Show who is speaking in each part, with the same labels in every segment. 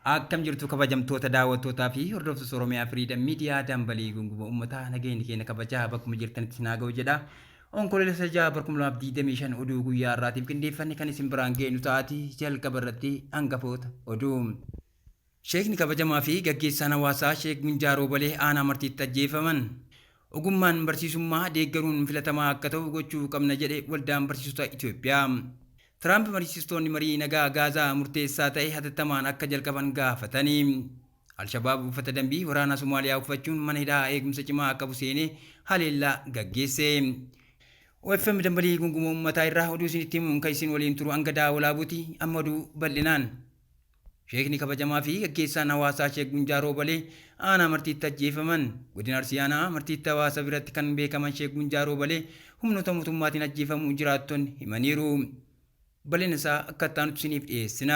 Speaker 1: Akkam jirtu kabajamtoota daawwattootaa fi hordoftoota Oromiyaa Firiidam Miidiyaa dambalii gunguma uummataa nageenyi keenya kabajaa bakkuma jirtanitti naa ga'u jedha. Onkololeessa 6 bara 2025 oduu guyyaa har'aatiif qindeeffanne kan isin biraan geenyu ta'aati jalqaba irratti hangafoota oduu. Sheekni kabajamaa fi gaggeessaan hawaasaa Sheek Gunjaa Roobalee aanaa Martiitti ajjeefaman. Ogummaan barsiisummaa deeggaruun filatamaa akka ta'u gochuu qabna jedhe Waldaan Barsiisota Itoophiyaa. Tiraamp mariisistoonni marii nagaa Gaazaa murteessaa ta'e hatattamaan akka jalqaban gaafatani. Alshabaab uffata dambii waraanaa Somaaliyaa uffachuun mana hidhaa eegumsa cimaa qabu seenee haleellaa gaggeesse. OFM Dambalii Gunguma Uummataa irraa oduu isinitti himuun kan isin waliin turu Angadaa Walaabuuti. Amma oduu bal'inaan. Sheekni kabajamaa fi gaggeessaan hawaasaa Sheek Gunjaa Roobalee aanaa Martiitti ajjeefaman. Godina Arsii aanaa Martiitti hawaasa biratti kan beekaman Sheek Gunjaa Roobalee humnoota mootummaatiin ajjeefamuu jiraattonni himaniiru. Bal'ina isaa akka itti aanutti isiniif dhiyeessina.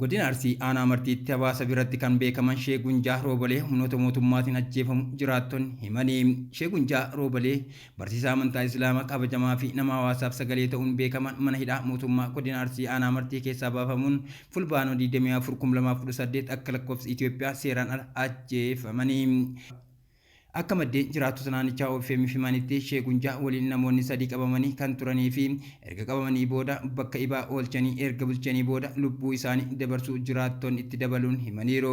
Speaker 1: Godina Arsii aanaa Martiitti hawaasa biratti kan beekaman Sheek Gunjaa Roobalee humnoota mootummaatiin ajjeefamu jiraattonni himani. Sheek Gunjaa Roobalee Barsiisaa amantaa Islaamaa kabajamaa fi nama hawaasaaf sagalee ta'uun beekaman mana hidhaa mootummaa godina Arsii aanaa Martii keessaa baafamuun Fulbaana 24, 2018 akka lakkoofsa Itoophiyaa seeraan ala ajjeefamani. Akka maddeen jiraattota naannichaa OFM'f himanitti Sheek Gunjaa waliin namoonni sadii qabamanii kan turanii fi erga qabamanii booda bakka ibaa oolchanii erga bulchanii booda lubbuu isaanii dabarsuu jiraattonni itti dabaluun himaniiru.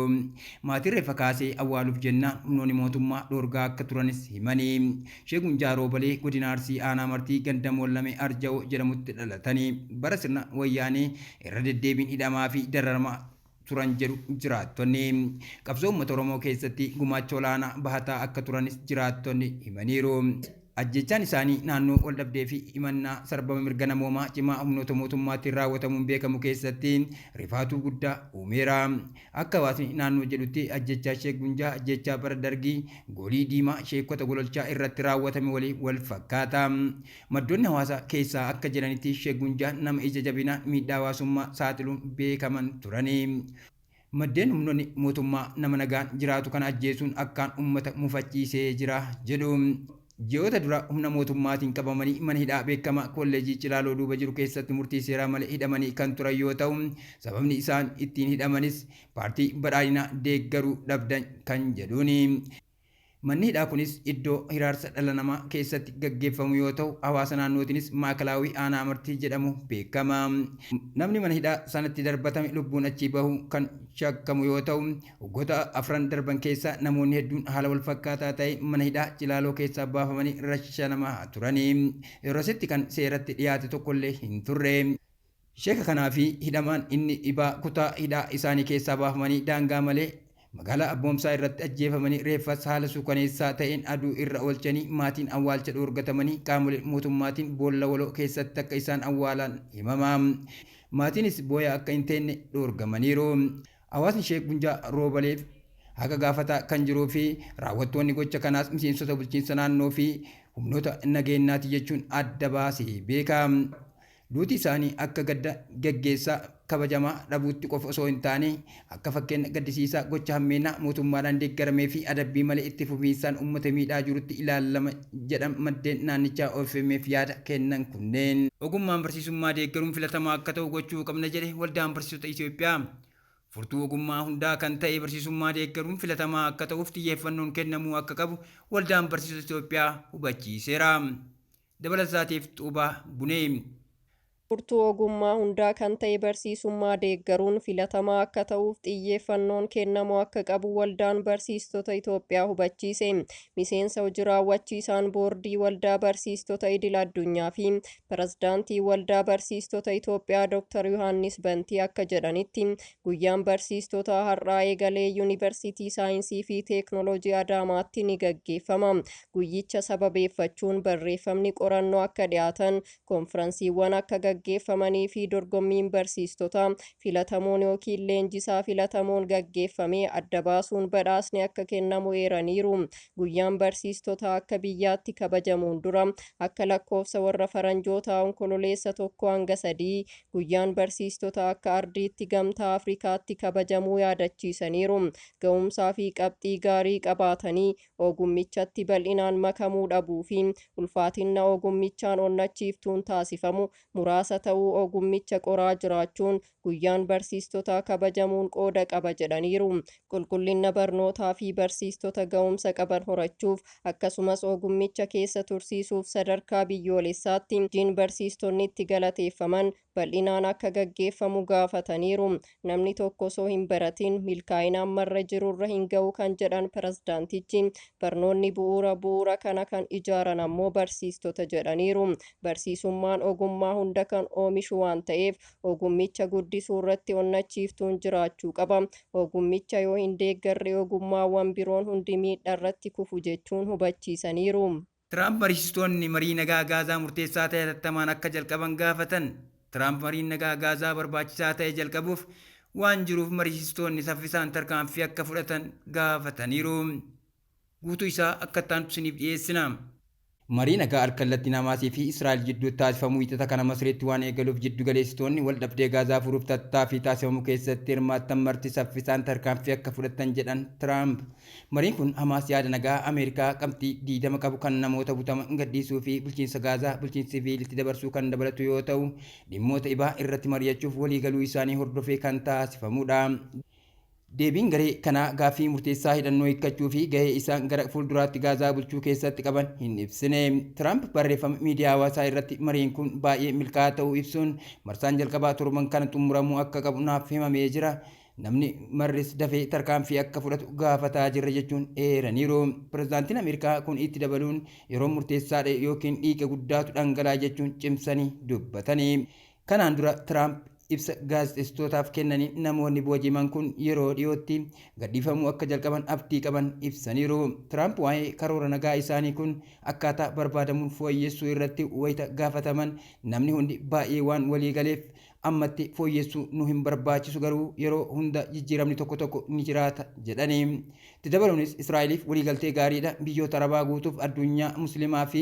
Speaker 1: Maatiin reeffa kaasee awwaaluuf jennaan humnoonni mootummaa dhoorgaa akka turanis himani. Sheek Gunjaa Roobalee Godina Arsii Aanaa Martii ganda Moollame Arja'oo jedhamutti dhalatani. Bara sirna Wayyaanee irra deddeebiin hidhamaa fi dararamaa turan jedhu jiraattonni. Qabsoo uummata Oromoo keessatti gumaacha olaanaa bahataa akka turanis jiraattonni himaniiru. Ajjeechaan isaanii naannoo waldhabdee fi himannaa sarbama mirga namoomaa cimaa humnoota mootummaatiin raawwatamuun beekamu keessatti rifaatuu guddaa uumeera. Akka hawaasni naannoo jedhutti ajjeechaa Sheek Gunjaa ajjeechaa bara Dargii goolii diimaa sheekota Gololchaa irratti raawwatame waliin wal fakkaata. Maddoonni hawaasa keessaa akka jedhanitti Sheek Gunjaan nama ija jabinaan miidhaa hawaasummaa saaxiluun beekaman turani. Maddeen humnoonni mootummaa nama nagaan jiraatu kana ajjeesuun akkaan ummata mufachiisee jira jedhu. Ji'oota dura humna mootummaatiin qabamanii mana hidhaa beekamaa Kolleejjii Cilaaloo duuba jiru keessatti murtii seeraa malee hidhamanii kan turan yoo ta'u, sababni isaan ittiin hidhamanis paartii badhaadhinaa deeggaruu dhabdan kan jedhuuni. Manni hidhaa kunis iddoo hiraarsa dhala namaa keessatti gaggeeffamu yoo ta'u, hawaasa naannootinis Maakalaawii Aanaa Amartii jedhamu beekama. Namni mana hidhaa sanatti darbatame lubbuun achii bahuu kan shakkamu yoo ta'u, waggoota afran darban keessa namoonni hedduun haala walfakkaataa ta'e mana hidhaa Cilaaloo keessaa baafamanii rashanamaa turani. Yerositti kan seeratti dhiyaate tokkollee hin turre. Sheeka kanaa fi hidhamaan inni dhibaa kutaa hidhaa isaanii keessaa baafamanii daangaa malee magaalaa Abboomsaa irratti ajjeefamanii reeffas haala suukaneessaa ta'een aduu irra oolchanii maatiin awwaalcha dhoorgatamanii qaamolee mootummaatiin boolla waloo keessatti akka isaan awwaalan himama. Maatiinis booyaa akka hin teenne dhoorgamaniiru. Hawaasni Sheek Gunjaa Roobaleef haqa gaafataa kan jiruu fi raawwattoonni gocha kanaas miseensota bulchiinsa naannoo fi humnoota nageennaati jechuun adda baasee beeka. Duuti isaanii akka gadda gaggeessaa kabajamaa dhabuutti qofa osoo hin taane, akka fakkeenna gaddisiisaa gocha hammeennaa mootummaadhaan deeggaramee fi adabbii malee itti fufiinsaan ummata miidhaa jirutti ilaalama jedhan maddeen naannichaa OFM'f yaada kennan kunneen. Ogummaan barsiisummaa deeggaruun filatamaa akka ta'u gochuu qabna jedhe Waldaan Barsiisota Itoophiyaa. Furtuu ogummaa hundaa kan ta'e barsiisummaa deeggaruun filatamaa akka ta'uuf xiyyeeffannoon kennamuu akka qabu Waldaan Barsiisota Itoophiyaa hubachiiseera. Dabalatasaatiif Xuubaa Bunee.
Speaker 2: Furtuu ogummaa hundaa kan ta'e barsiisummaa deeggaruun filatamaa akka ta'uuf xiyyeeffannoon kennamuu akka qabu Waldaan Barsiistota Itoophiyaa hubachiise. Miseensa hoji raawwachiisaan Boordii Waldaa Barsiistota Idil Addunyaa fi Pirezidaantii Waldaa Barsiistota Itoophiyaa Dr. Yohaannis Bantii akka jedhanitti, guyyaan barsiistotaa har'aa eegalee Yuunivarsiitii Saayinsii fi Teeknooloojii Adaamaatti ni gaggeeffama. Guyyicha sababeeffachuun barreeffamni qorannoo akka dhiyaatan, konfiransiiwwan akka gaggeeffamanii fi dorgommiin barsiistota filatamoon ykn leenjisaa filatamoon gaggeeffamee adda baasuun badhaasni akka kennamu eeraniiru. Guyyaan barsiistotaa akka biyyaatti kabajamuun dura akka lakkoofsa warra Faranjootaa Onkololeessa 1-3 guyyaan barsiistotaa akka ardiitti Gamtaa Afrikaatti kabajamuu yaadachiisaniiru. Ga'umsaa fi qabxii gaarii qabaatanii ogummichatti bal'inaan makamuu dhabuu fi ulfaatinna ogummichaan onnachiiftuun taasifamu muraasa hawaasa ta'uu ogummicha qoraa jiraachuun guyyaan barsiistotaa kabajamuun qooda qaba jedhaniiru. Qulqullina barnootaa fi barsiistota ga'umsa qaban horachuuf akkasumas ogummicha keessa tursiisuuf sadarkaa biyyoolessaatti hojiin barsiistonni itti galateeffaman bal'inaan akka gaggeeffamu gaafataniiru. Namni tokko osoo hin baratin milkaa'ina ammarra jirurra hin ga'u kan jedhan pirezidaantichi, barnoonni bu'uura, bu'uura kana kan ijaaran ammoo barsiistota jedhaniiru. Barsiisummaan ogummaa hunda kan oomishu waan ta'eef ogummicha guddisuu irratti onnachiiftuun jiraachuu qaba. Ogummicha yoo hin deeggarre ogummaawwan biroon hundi miidhaa irratti kufu jechuun hubachiisaniiru.
Speaker 1: Tiraamp mariisistoonni marii nagaa Gaazaa murteessaa ta'e hatattamaan akka jalqaban gaafatan. Tiraamp mariin nagaa Gaazaa barbaachisaa ta'e jalqabuuf waan jiruuf mariisistoonni saffisaan tarkaanfii akka fudhatan gaafataniiru. Guutuu isaa akka itti isiniif dhiyeessina. Marii nagaa alkallattiin Hamaasii fi Israa'el jidduutti taasifamu hiixata kana Masriitti waan eegaluuf, jiddu galeessitoonni wal dhabdee Gaazaa furuuf tattaaffii taasifamu keessatti hirmaattan marti saffisaan tarkaanfii akka fudhatan jedhan Tiraamp. Mariin kun Hamaas yaada nagaa Ameerikaa qabxii 20 qabu kan namoota butaman gadhiisuu fi bulchiinsa Gaazaa bulchiinsa siviilitti dabarsuu kan dabalatu yoo ta'u, dhimmoota ibaa irratti mari'achuuf waliigaluu isaanii hordofee kan taasifamudha. Deebiin garee kanaa gaaffii murteessaa hidhannoo hiikkachuu fi gahee isaan gara fuulduraatti Gaazaa bulchuu keessatti qaban hin ibsine. Tiraamp barreeffama miidiyaa hawaasaa irratti mariin kun baay'ee milkaa'aa ta'uu ibsuun, marsaan jalqabaa torban kana xumuramuu akka qabu naaf himamee jira. Namni marris dafee tarkaanfii akka fudhatu gaafataa jirra jechuun eeraniiru. Pirezidaantiin Ameerikaa kun itti dabaluun, yeroo murteessaadha yookiin dhiiga guddaatu dhangalaa jechuun cimsanii dubbatanii. Kanaan dura Tiraamp ibsa gaazexeessitootaaf kennanii namoonni booji'aman kun yeroo dhiyootti gadhiifamuu akka jalqaban abdii qaban ibsaniiru. Tiraamp waa'ee karoora nagaa isaanii kun akkaataa barbaadamuun fooyyessuu irratti wayita gaafataman, namni hundi baay'ee waan walii galeef ammatti fooyyessuu nu hin barbaachisu, garuu yeroo hunda jijjiiramni tokko tokko ni jiraata jedhanii. Itti dabaluunis, Israa'eliif waliigaltee gaariidha, biyyoota Arabaa guutuuf, addunyaa Musliimaa fi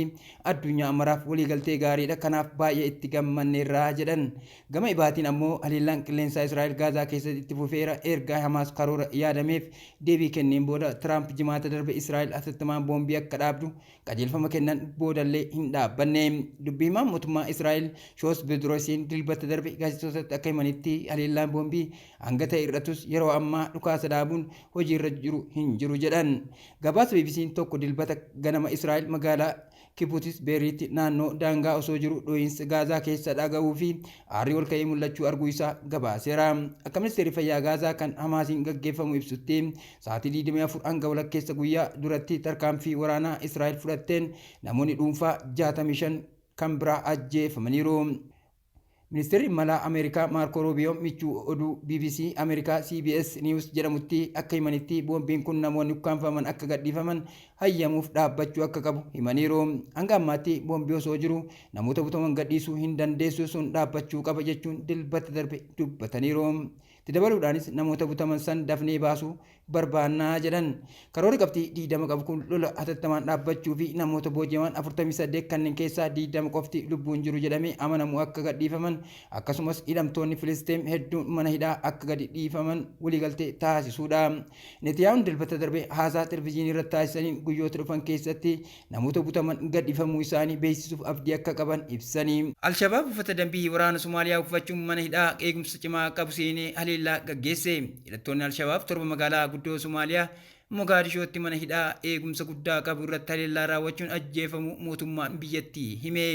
Speaker 1: addunyaa maraaf waliigaltee gaariidha, kanaaf baay'ee itti gammanneerra jedhan. Gama ibaatiin ammoo haleellaan qilleensaa Israa'el Gaazaa keessatti itti fufeera. Erga Hamaas karoora yaadameef deebii kenneen booda Tiraamp jimaata darbe Israa'el hatattamaan boombii akka dhaabdu qajeelfama kennan boodallee hin dhaabbanne. Dubbii himaan mootummaa Israa'el Shoos Bedroosiin Dilbata darbe gaazexeessitootatti akka himanitti, haleellaan boombii hanga ta'e hir'atus yeroo ammaa dhukaasa dhaabuun hojiirra jiru hin jiru jedhan. Gabaasa BBC'n tokko Dilbata ganama Israa'el magaalaa Kibutis Beeriitti naannoo daangaa osoo jiru dho'iinsa Gaazaa keessa dhaga'uu fi aarri ol ka'ee mul'achuu arguu isaa gabaaseera. Akka ministeerri fayyaa Gaazaa kan Hamaasiin gaggeeffamu ibsutti, sa'aatii 24 hanga walakkeessa guyyaa duratti tarkaanfii waraanaa Israa'el fudhatteen namoonni dhuunfaa 65 kan biraa ajjeefamaniiru. Ministeerri Malaa Ameerikaa Maarko Ruubiyoo michuu oduu BBC Ameerikaa CBS News jedhamutti akka himanitti, boombiin kun namoonni ukkaanfaman akka gadhiifaman hayyamuuf dhaabbachuu akka qabu himaniiru. Hanga ammaatti boombii osoo jiru namoota butaman gadhiisuu hin dandeessu, sun dhaabbachuu qaba jechuun Dilbata darbe dubbataniiru. Itti dabaluudhaanis, namoota butaman san dafnee baasuu barbaannaa jedhan. Karoorri qabxii 20 qabu kun lola hatattamaan dhaabbachuu fi namoota booji'aman 48 kanneen keessaa 20 qofti lubbuun jiru jedhamee amanamu akka gadhiifaman, akkasumas hidhamtoonni Filisxeem hedduun mana hidhaa akka gadi dhiifaman waliigaltee taasisuudha. Netiyaahuun Dilbata darbe haasaa televizyiinii irratti taasisaniin guyyoota dhufan keessatti namoota butaman gadhiifamuu isaanii beeksisuuf abdii akka qaban ibsanii. Alshabaab uffata dambii waraana Somaaliyaa uffachuun mana hidhaa eegumsa cimaa qabu seenee haleellaa gaggeesse. Hidhattoonni Alshabaab 7 magaalaa guddoo Somaaliyaa Mogaadishootti mana hidhaa eegumsa guddaa qabu irratti haleellaa raawwachuun ajjeefamuu mootummaan biyyattii hime.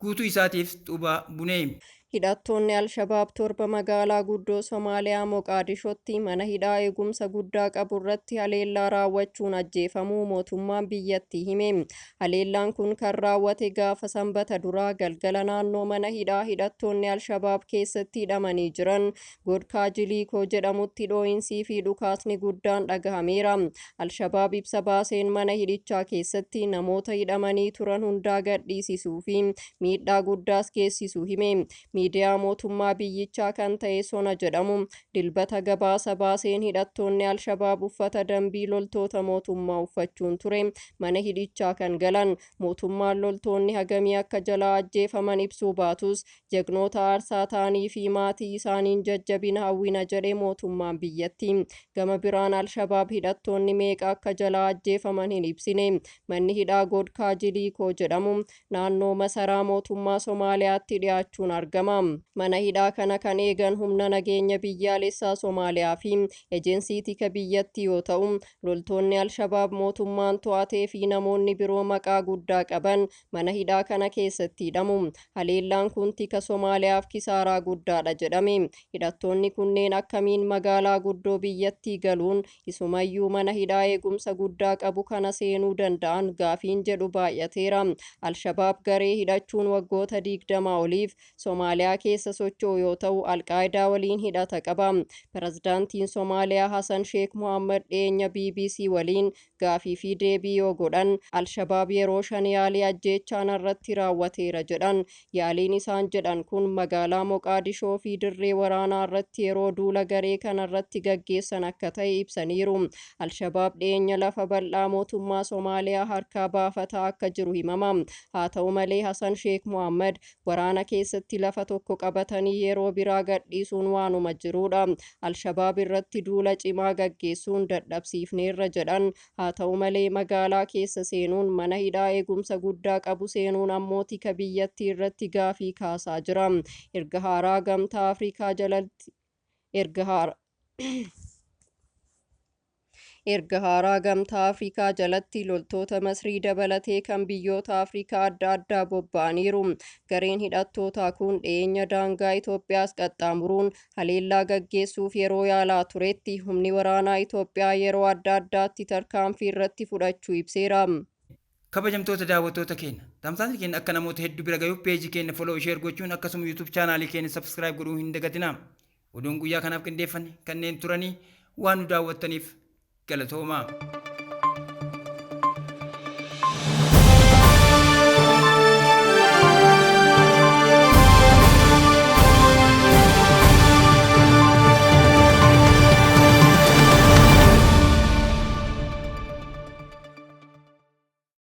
Speaker 1: Guutuu isaatiif Xubaa Bunee.
Speaker 2: Hidhattoonni Alshabaab 7 magaalaa guddoo Somaaliyaa Moqaadishootti mana hidhaa eegumsa guddaa qabu irratti haleellaa raawwachuun ajjeefamuu mootummaan biyyattii hime. Haleellaan kun kan raawwate gaafa Sanbata Duraa galgala naannoo mana hidhaa hidhattoonni Alshabaab keessatti hidhamanii jiran Godkaa Jiliikoo jedhamutti dhoo'insii fi dhukaasni guddaan dhagahameera. Alshabaab ibsa baaseen mana hidhichaa keessatti namoota hidhamanii turan hundaa gadhiisisuu fi miidhaa guddaas geessisuu hime. Miidiyaa mootummaa biyyichaa kan ta'e Sona jedhamu Dilbata gabaasa baaseen hidhattoonni Alshabaab uffata dambii loltoota mootummaa uffachuun ture mana hidhichaa kan galan. Mootummaan loltoonni hagamii akka jalaa ajjeefaman ibsuu baatus jagnoota aarsaa ta'anii fi maatii isaaniin jajjabina hawwina jedhe mootummaan biyyattii. Gama biraan Alshabaab hidhattoonni meeqa akka jalaa ajjeefaman hin ibsine. Manni hidhaa Godkaa Jiliikoo jedhamu naannoo masaraa mootummaa Somaaliyaatti dhiyaachuun argama. Mana hidhaa kana kan eegan humna nageenya biyyaalessaa Somaaliyaa fi ejensii tika biyyattii yoo ta'u, loltoonni Alshabaab mootummaan to'atee fi namoonni biroo maqaa guddaa qaban mana hidhaa kana keessatti hidhamu. Haleellaan kun tika Somaaliyaaf kisaaraa guddaadha jedhame. Hidhattoonni kunneen akkamiin magaalaa guddoo biyyattii galuun isumayyuu mana hidhaa eegumsa guddaa qabu kana seenuu danda'an gaafiin jedhu baay'ateera. Alshabaab garee hidhachuun waggoota 20 oliif Somaaliyaa keessa socho'u yoo ta'u, Alqaayidaa waliin hidhata qaba. Pirezidaantiin Somaaliyaa Hasan Sheek Mohammad dhiyeenya BBC waliin gaafii fi deebii yoo godhan Alshabaab yeroo 5 yaalii ajjeechaa narratti raawwateera jedhan. Yaaliin isaan jedhan kun magaalaa Moqaadishoo fi dirree waraanaa irratti yeroo duula garee kanarratti gaggeessan akka ta'e ibsaniiru. Alshabaab dhiyeenya lafa bal'aa mootummaa Somaaliyaa harkaa baafataa akka jiru himama. Haa ta'u malee Hasan Sheek Mohammad waraana keessatti lafa tokko qabatanii yeroo biraa gadhiisuun waanuma jiruudha. Alshabaab irratti duula cimaa gaggeessuun dadhabsiifneerra jedhan. Haa ta'u malee magaalaa keessa seenuun mana hidhaa eegumsa guddaa qabu seenuun ammoo tika biyyattii irratti gaafii kaasaa jira. Erga haaraa Gamtaa Afrikaa jalatti erga haaraa Erga haaraa Gamtaa Afrikaa jalatti loltoota Masrii dabalatee kan biyyoota Afrikaa adda addaa bobba'aniiru. Gareen hidhattootaa kun dhiyeenya daangaa Itoophiyaas qaxxaamuruun haleellaa gaggeessuuf yeroo yaalaa turetti humni waraanaa Itoophiyaa yeroo adda addaatti tarkaanfii irratti fudhachuu ibseera.
Speaker 1: Kabajamtoota daawwattoota keenya, tamsaasni keenya akka namoota hedduu bira gayuuf peejii keenya follow, share gochuun akkasuma YouTube chaanaalii keenya subscribe godhuu hin dagatinaa. Oduun guyyaa kanaaf qindeeffanne kanneen turanii waan nu daawwattaniif galatoomaa.